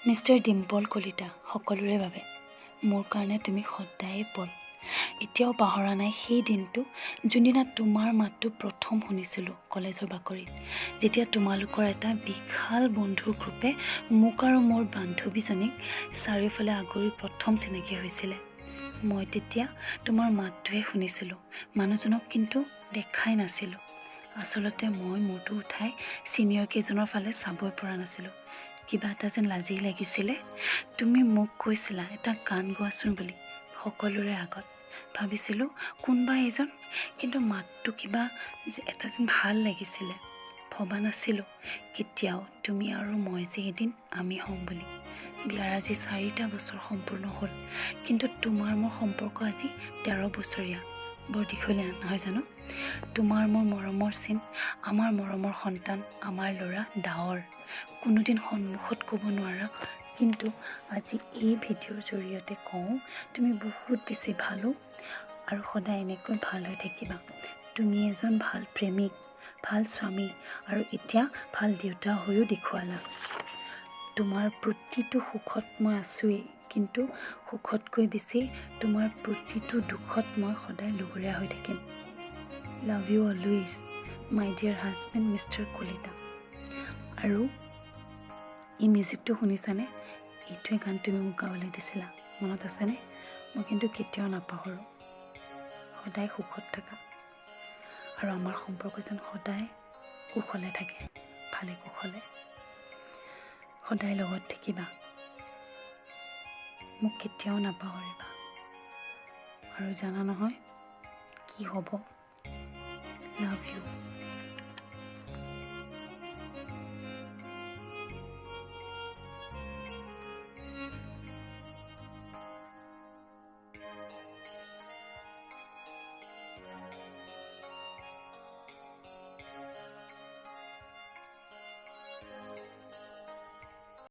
Mister Dimple Kalita, সকলোৰে বাবে, মোৰ কাৰণে তুমি সদায়ে পল। এতিয়াও পাহৰা নাই সেই দিনটো, যোনদিনা তোমাৰ মাতটো প্ৰথম শুনিছিলোঁ কলেজৰ বাকৰিত, যেতিয়া তোমালোকৰ এটা বিশাল বন্ধুৰ গ্ৰুপে মোক আৰু মোৰ বান্ধৱীজনীক চাৰিওফালে আগুৰি প্ৰথম চিনাকি হৈছিলে। মই তেতিয়া তোমাৰ মাতটোহে শুনিছিলোঁ, মানুহজনক কিন্তু দেখাই নাছিলোঁ। আচলতে মই মূৰটো উঠাই ছিনিয়ৰ কেইজনৰ ফালে চাবই পৰা নাছিলোঁ, কিবা এটা যেন লাজেই লাগিছিলে। তুমি মোক কৈছিলা এটা গান গোৱাচোন বুলি সকলোৰে আগত। ভাবিছিলোঁ কোনোবা এজন, কিন্তু মাতটো কিবা যে এটা যেন ভাল লাগিছিলে। ভবা নাছিলোঁ কেতিয়াও তুমি আৰু মই যে এদিন আমি হ'ম বুলি। বিয়াৰ আজি 4টা বছৰ সম্পূৰ্ণ হ'ল, কিন্তু তোমাৰ মোৰ সম্পৰ্ক আজি 13 বছৰীয়া। বৰ দীঘলীয়া নহয় জানো? তোমাৰ মোৰ মৰমৰ চিন, আমাৰ মৰমৰ সন্তান, আমাৰ ল'ৰা ডাৱৰ। কোনোদিন সন্মুখত ক'ব নোৱাৰা, কিন্তু আজি এই ভিডিঅ'ৰ জৰিয়তে কওঁ, তুমি বহুত বেছি ভালো আৰু সদায় এনেকৈ ভাল হৈ থাকিবা। তুমি এজন ভাল প্ৰেমিক, ভাল স্বামী আৰু এতিয়া ভাল দেউতা হৈও দেখুৱালা। তোমাৰ প্ৰতিটো সুখত মই আছোঁৱেই, কিন্তু সুখতকৈ বেছি তোমাৰ প্ৰতিটো দুখত মই সদায় লগৰীয়া হৈ থাকিম। Love you always, my dear husband mister Kalita. আৰু এই মিউজিকটো শুনিছানে? এইটোৱে গান তুমি মোক গাবলৈ দিছিলা, মনত আছেনে? মই কিন্তু কেতিয়াও নাপাহৰোঁ। সদায় সুখত থাকা আৰু আমাৰ সম্পৰ্ক যেন সদায় কুশলে থাকে, ভালে কুশলে সদায় লগত থাকিবা, মোক কেতিয়াও নাপাহৰিবা। আৰু জানা নহয় কি হ'ব? Love you.